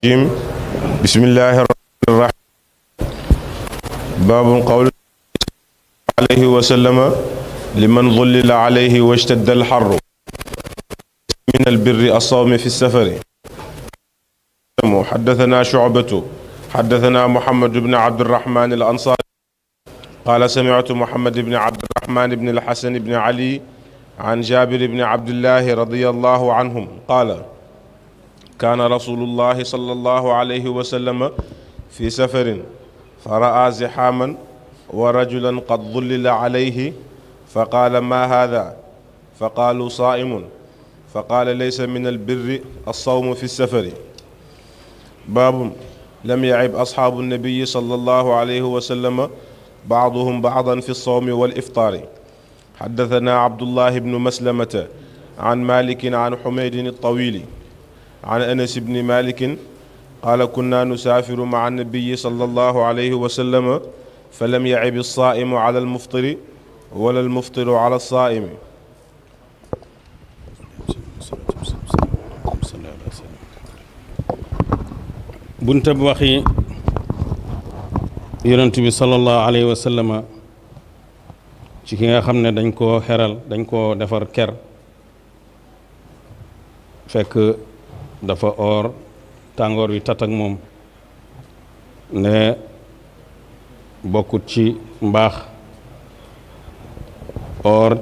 الرجيم. بسم الله الرحمن الرحيم. باب قول عليه وسلم لمن ظلل عليه واشتد الحر من البر الصوم في السفر. حدثنا شعبة حدثنا محمد بن عبد الرحمن الأنصاري قال سمعت محمد بن عبد الرحمن بن الحسن بن علي عن جابر بن عبد الله رضي الله عنهم قال كان رسول الله صلى الله عليه وسلم في سفر فرأى زحاما ورجلا قد ظلل عليه فقال ما هذا؟ فقالوا صائم. فقال ليس من البر الصوم في السفر. باب لم يعب أصحاب النبي صلى الله عليه وسلم بعضهم بعضا في الصوم والإفطار. حدثنا عبد الله بن مسلمة عن مالك عن حميد الطويل عن أنس بن مالك قال كنا نسافر مع النبي صلى الله عليه وسلم فلم يعب الصائم على المفطر ولا المفطر على الصائم. bunta bu waxi yonent bi sallallahu alayhi wa sallam ci ki nga xam ne dañ koo xeral dañ koo defar ker fekk dafa oor tàngoor wi tat ak moom ne bokkut ci mbaax oor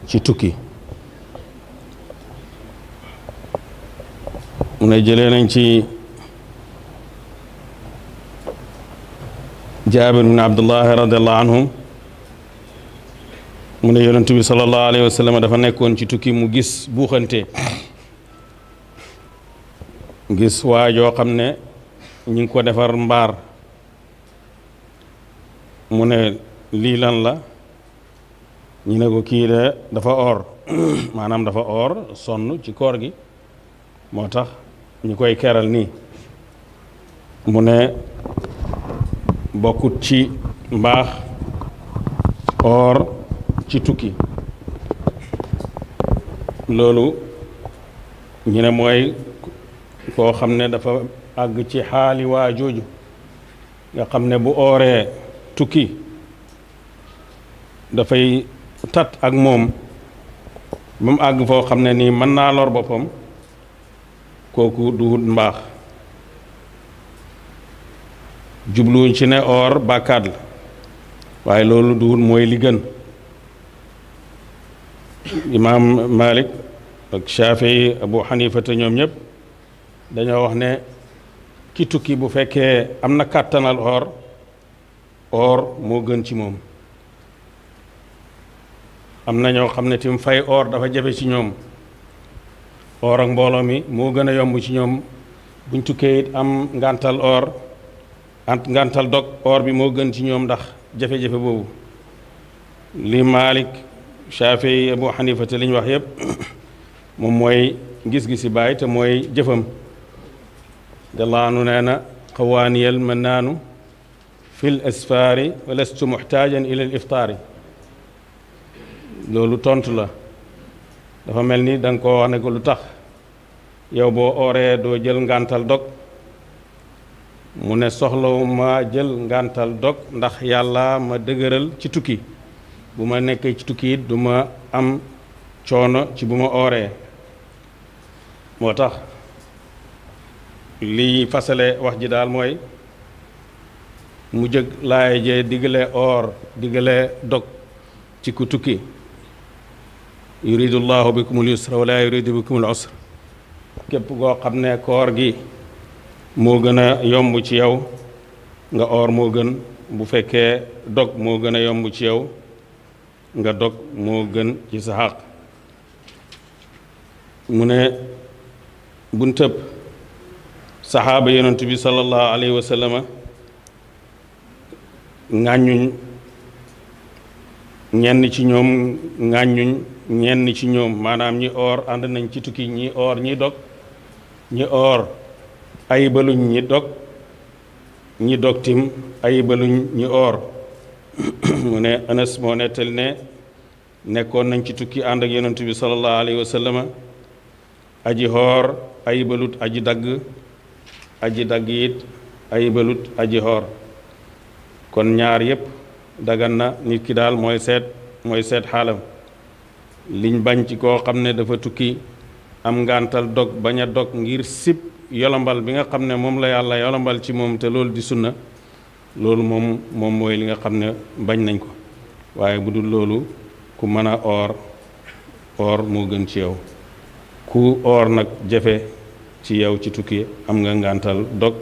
ci tukki mu ne jëlee nañ ci Jaabir bin Abdullahi radiallahu anhum mu ne yonent bi sallallahu alayhi wa sallam dafa nekkoon ci tukki mu gis buuxante gis waa joo xam ne ñi ngi ko defar mbaar mu ne lii lan la ñu ne ko kii de dafa oor maanaam dafa oor sonn ci koor gi moo tax ñu koy keral nii mu ne bokkut ci mbaax oor ci tukki loolu ñu ne mooy koo xam ne dafa àgg ci xaali waa jooju nga xam ne bu ooree tukki dafay tat ak moom ba mu àgg foo xam ne nii mën naa lor boppam kooku duhut mbaax jubluwuñ ci ne oor bàkkaat la waaye loolu duhut mooy li gën imaam Malik ak Shafii Abu Hanifa te ñoom ñëpp dañoo wax ne ki tukki bu fekkee am na kàttanal or moo gën ci moom am na ñoo xam ne tim fay or dafa jafe ci ñoom or ak mbooloo mi moo gën a yomb ci ñoom buñ tukkee it am ngantal dog or bi moo gën ci ñoom ndax jafe-jafe boobu li Malik Shafii Abu Hanifa te li ñu wax yépp moom mooy gis-gisi baay te mooy jëfam dalaanu nee na xawaaniyal mannaanu fil asfaari wa lastu muxtaajan ila al iftaari loolu tontu la dafa mel ni da nga koo wax ne ko lu tax yow boo ooree doo jël ngantal dog mu ne soxlawu ma jël ngantal dog ndax yàlla ma dëgëral ci tukki bu ma nekkee ci tukki it du ma am coono ci bu ma ooree moo tax lii fasale wax ji daal mooy mu jëg laay jee diggale dog ci ku tukki yuridu llahu bikumul yusra wala yuridu bikumul usra képp koo xam ne koor gi moo gën a yomb ci yow nga oor moo gën bu fekkee dog moo gën a yomb ci yow nga dog moo gën ci sa xaq mu ne buntëb saxaaba yonent bi sallallahu alayhi wa sallama ŋàññuñ ñenn ci ñoom ŋàññuñ ñenn ci ñoom maanaam ñi oor ànd nañ ci tukki ñi oor ñi dog ñi oor ayibaluñ ñi dog tim ayibaluñ ñi oor mu ne Anas moo nettali ne nekkoon nañ ci tukki ànd ak yonent bi sallallahu alayhi wa sallama aji xoor ayibalut aji dagg aji dagg it ayibalut aji xoor kon ñaar yépp dagan na nit ki daal mooy seet xaalam liñ bañ ci koo xam ne dafa tukki am ngàntal dog bañ a dog ngir sib yolombal bi nga xam ne moom la yàlla yolombal ci moom te loolu di sunna loolu moom mooy li nga xam ne bañ nañ ko waaye bu dul loolu ku mën a oor moo gën ci yow ku oor nag jafe ci yow ci tukki am nga ngàntal dog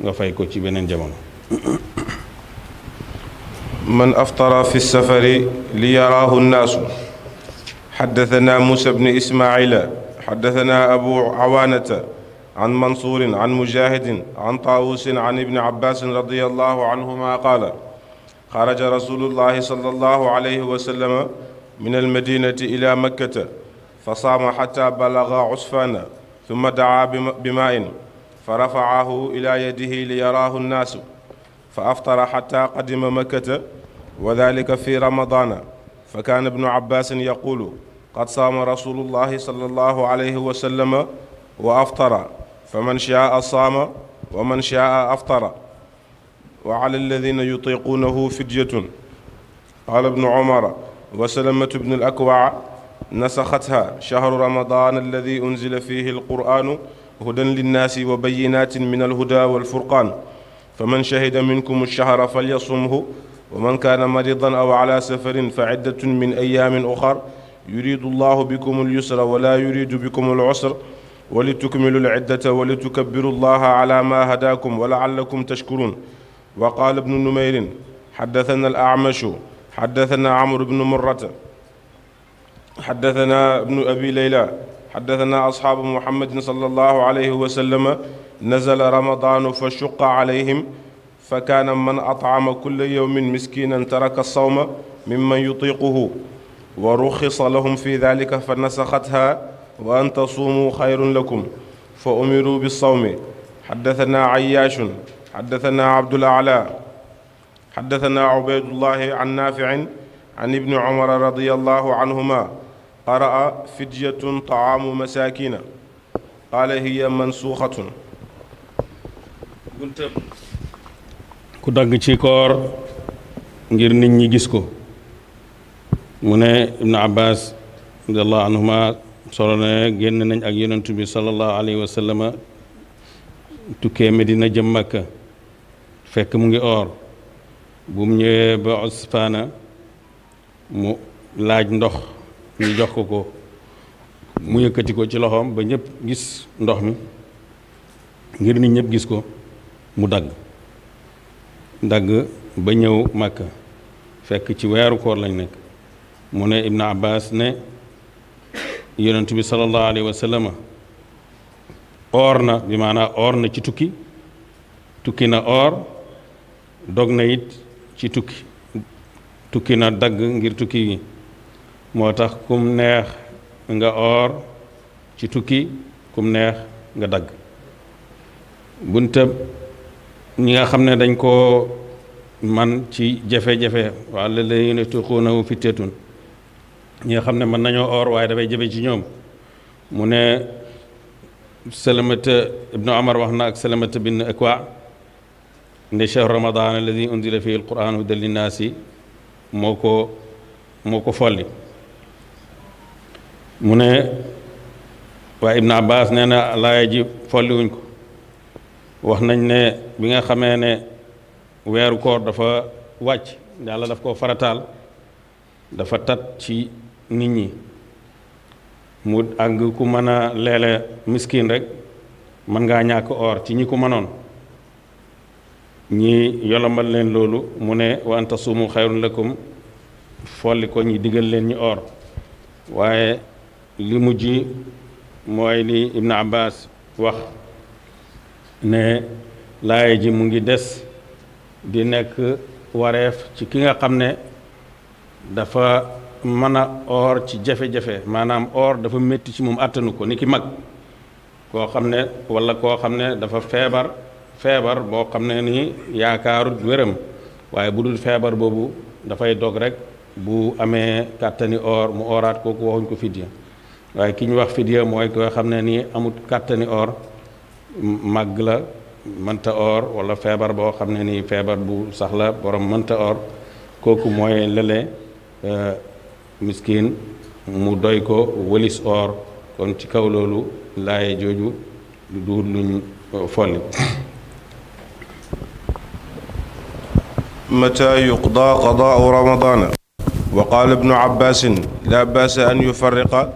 nga fay ko ci beneen jamono من أفطر في السفر ليراه الناس حدثنا موسى بن إسماعيل حدثنا أبو عوانة عن منصور عن مجاهد عن طاووس عن ابن عباس رضي الله عنهما قال خرج رسول الله صلى الله عليه وسلم من المدينة إلى مكة فصام حتى بلغ عسفان ثم دعا بماء فرفعه إلى يده ليراه الناس فأفطر حتى قدم مكة وذلك في رمضان فكان ابن عباس يقول قد صام رسول الله صلى الله عليه وسلم وأفطر فمن شاء صام ومن شاء أفطر وعلى الذين يطيقونه فدية قال ابن عمر وسلمة بن الأكوع نسختها شهر رمضان الذي أنزل فيه القرآن هدى للناس وبينات من الهدى والفرقان فمن شهد منكم الشهر فليصمه ومن كان مريضا أو على سفر فعدة من أيام أخر يريد الله بكم اليسر ولا يريد بكم العسر ولتكملوا العدة ولتكبروا الله على ما هداكم ولعلكم تشكرون وقال ابن نمير حدثنا الأعمش حدثنا عمرو بن مرة حدثنا ابن أبي ليلى حدثنا أصحاب محمد صلى الله عليه وسلم نزل رمضان فشق عليهم فكان من أطعم كل يوم مسكينا ترك الصوم ممن يطيقه ورخص لهم في ذلك فنسختها وأن تصوموا خير لكم فأمروا بالصوم حدثنا عياش حدثنا عبد الأعلى حدثنا عبيد الله عن نافع عن ابن عمر رضي الله عنهما قرأ فدية طعام مساكين قال هي منسوخة ku dagg ci koor ngir nit ñi gis ko mu ne ibnu abbas radiallahu anhuma solo ne génn nañ ak yonent bi sallallahu alayhi wa sallama tukkee Medina jëm Makka fekk mu ngi oor bu mu ñëwee ba Usfaana mu laaj ndox ñu jox ko mu yëkkati ko ci loxoom ba ñëpp gis ndox mi ngir nit ñëpp gis ko mu dagg ba ñëw Makka fekk ci weeru koor lañ nekk mu ne Ibn Abbas ne yonent bi sallallahu alayhi wa sallam oor na bi maanaam oor na ci tukki na oor dog na it ci tukki na dagg ngir tukki gi moo tax kum neex nga oor ci tukki kum neex nga dagg buntab ñi nga xam ne dañ koo man ci jafe-jafe wala la yutiquunahu fityatun ñi nga xam ne mën nañoo oor waaye dafay jafe ci ñoom mu ne salamata ibnu Umar wax na ak salamata bin Akwa ne shahru ramadan alladi unzila fihi alquran hudan linnaasi moo ko folli mu ne waaye ibnu Abbas nee na laaya ji folli wuñ ko wax nañ ne bi nga xamee ne weeru koor dafa wàcc yàlla daf koo farataal dafa tat ci nit ñi mu àgg ku mën a leele miskin rek mën ngaa ñàkk oor ci ñi ko mënoon ñi yolombal leen loolu mu ne wa an tasuumu xayrun lakum folli ko ñi digal leen ñi oor waaye li mujj mooy li Ibn Abbas wax ne laaya ji mu ngi des di nekk wareef ci ki nga xam ne dafa mën a oor ci jafe-jafe maanaam oor dafa métti ci moom àttanu ko ni ki mag koo xam ne walla koo xam ne dafa feebar boo xam ne ni yaakaarut wéram waaye bu dul feebar boobu dafay dog rek bu amee kàttani oor mu ooraat kooku waxuñ ko fidya waaye ki ñu wax fidya mooy koo xam ne nii amut kàttani oor màgg la mënta or wala feebar boo xam ne nii feebar bu sax la borom mënta or kooku mooy lele miskin mu doy ko wëlis or kon ci kaw loolu laaye jooju du luñ folli متى يقضى قضاء رمضان؟ وقال ابن عباس لا بأس أن يفرق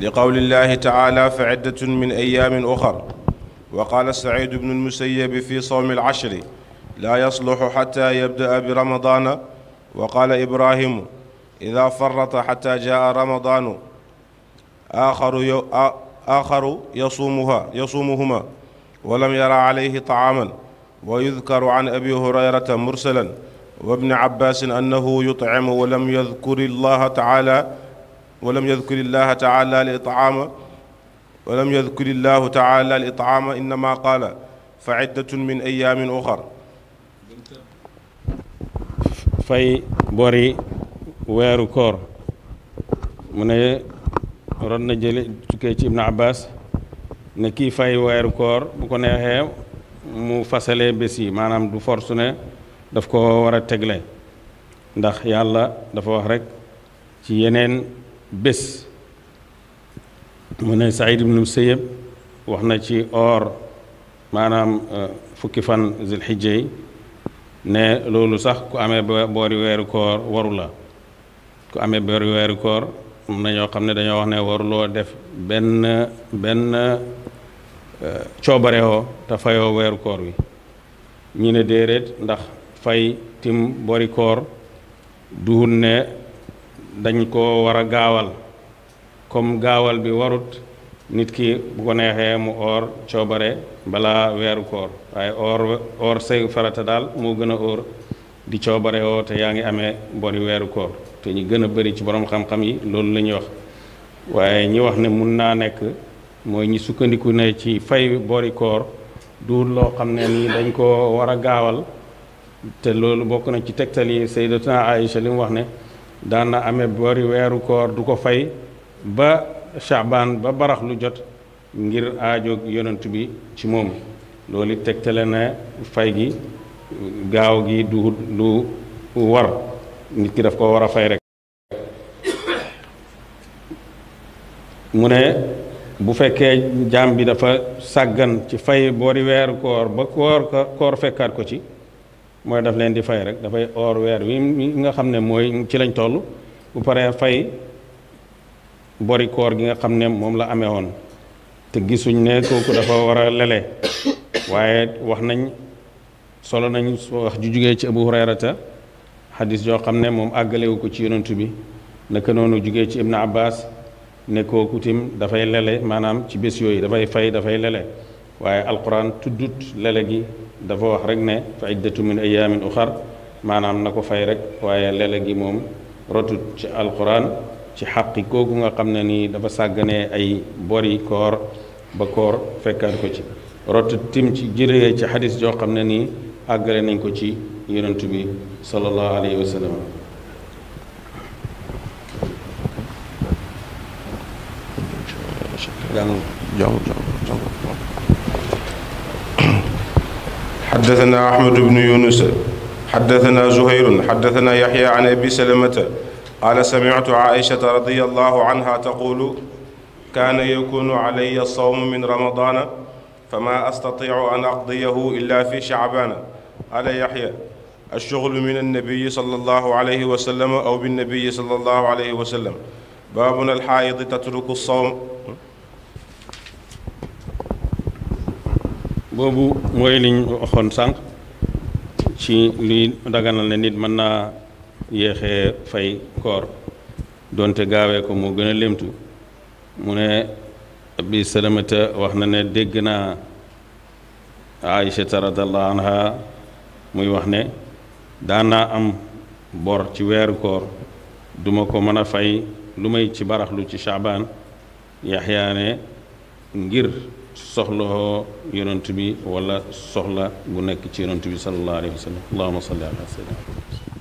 لقول الله تعالى فعدة من أيام أخر. وقال سعيد بن المسيب في صوم العشر لا يصلح حتى يبدأ برمضان. وقال إبراهيم إذا فرط حتى جاء رمضان آخر يصومهما ولم يرى عليه طعاما. ويذكر عن أبي هريرة مرسلا وابن عباس أنه يطعم ولم يذكر الله تعالى الإطعام إنما قال فعدة من أيام أخر. fay bori weeru koor mu ne ron na jële tukkee ci ibnu abbas ne kii fay weeru koor bu ko neexee mu fasalee bés yi maanaam du force ne daf ko war a tegle ndax yàlla dafa wax rek ci yeneen bés mu ne Saïd ibnu Musayyib wax na ci or maanaam fukki fan zilhijja yi ne loolu sax ku amee boori weeru koor waru la ku amee boori weeru koor am na ñoo xam ne dañoo wax ne waruloo def benn coobarewoo te fayoo weeru koor wi ñi ne déedéet ndax fay tim bori koor duhul ne dañ ko war a gaawal comme gaawal bi warut nit ki bu ko neexee mu oor coobare balaa weeru koor waaye oor say farata daal moo gën a oor di coobare woo te yaa ngi amee bori weeru koor te ñu gën a bëri ci borom xam-xam yi loolu la ñuy wax waaye ñi wax ne mun naa nekk mooy ñi sukkandiku ne ci fay bori koor du loo xam ne nii dañ ko war a gaawal te loolu bokk na ci tegtal yi sayyidatuna Aïcha li mu wax ne daan na amee bori weeru koor du ko fay ba Shaabaan ba barax lu jot ngir aajoog yonent bi ci moom loolu it tegtale ne fay gi gaaw gi du war nit ki daf ko war a fay rek mu ne bu fekkee jaam bi dafa sàggan ci fay boori weeru koor ba koor fekkaat ko ci mooy daf leen di fay rek dafay oor weer wi nga xam ne mooy ci lañ toll bu paree fay bori koor gi nga xam ne moom la amee woon te gisuñ ne kooku dafa war a lele waaye wax nañ solo nañ wax ju jugee ci Abu Hurayrata xadis yoo xam ne moom àggalewu ko ci yonantu bi naka noonu jugee ci Ibn Abbas ne kooku tim dafay lele maanaam ci bés yooyu dafay fay dafay lele waaye alquran tuddut lele gi dafa wax rek ne fa iddatu min ayamin uxar maanaam na ko fay rek waaye lele gi moom rotut ci alquran ci xaqi kooku nga xam ne nii dafa sàgganee ay bori koor ba koor fekkaat ko ci rotut tim ci jëree ci xadis joo xam ne nii àggale nañ ko ci yonentu bi sallallahu alayhi wa sallam حدثنا أحمد بن يونس حدثنا زهير حدثنا يحيى عن أبي سلمة قال سمعت عائشة رضي الله عنها تقول كان يكون علي الصوم من رمضان فما أستطيع أن أقضيه إلا في شعبان. قال يحيى الشغل من النبي صلى الله عليه وسلم أو بالنبي صلى الله عليه وسلم. باب الحائض تترك الصوم. boobu mooy liñ waxoon sànq ci luy daganal ne nit mën naa yéexee fay koor donte gaawee ko moo gën a lemtu mu ne Abi Salamata wax na ne dégg naa Aïchata radiyallahu anha muy wax ne daan naa am bor ci weeru koor duma ko mën a fay lu may ci baraxlu ci Shaabaan Yaxya ne ngir soxla yonent bi wala soxla bu nekk ci yonent bi sallallahu alayhi wa sallam allahumma salli ala sayyidina